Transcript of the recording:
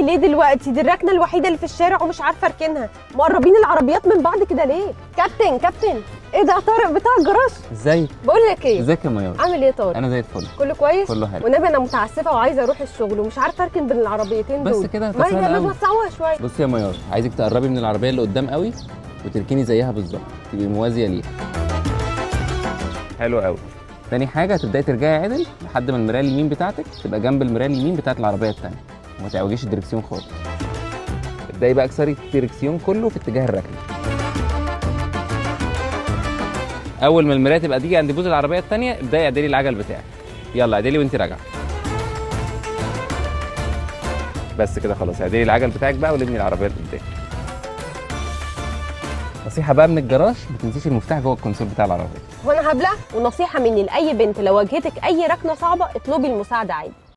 اعمل ايه دلوقتي؟ دي الركنه الوحيدة اللي في الشارع ومش عارفه اركنها. مقربين العربيات من بعض كده ليه؟ كابتن كابتن، ايه ده؟ طارق بتاع الجراج. ازيك؟ بقول لك ايه، ازيك يا ميار؟ عامل ايه يا طارق؟ انا زي الفل. كله كويس؟ كله حلو. والنبي انا متعسفه وعايزه اروح الشغل ومش عارفه اركن بين العربيتين بس دول. كده؟ ما ده سهل ما قوي. توسعوها شوية. بصي يا ميار، عايزك تقربي من العربية اللي قدام قوي وتركني زيها بالظبط، تبقي موازية ليها. حلو قوي. تاني حاجة، تبداي ترجعي عدل لحد ما المراية اليمين بتاعتك تبقى جنب المراية اليمين بتاعت العربية التانية، وما تعوجيش الدركسيون خالص. ابداي بقى اكسري الدركسيون كله في اتجاه الركنه. اول ما المراية تبقى تيجي عند بوز العربية التانية ابداي اعدلي العجل بتاعك. يلا اعدلي وانت راجعه. بس كده خلاص، اعدلي العجل بتاعك بقى ولمي العربية اللي قدام. نصيحة بقى من الجراج، ما تنسيش المفتاح جوه الكونسول بتاع العربية. وانا هبلة. ونصيحة مني لاي بنت، لو واجهتك اي ركنه صعبة اطلبي المساعدة عادي.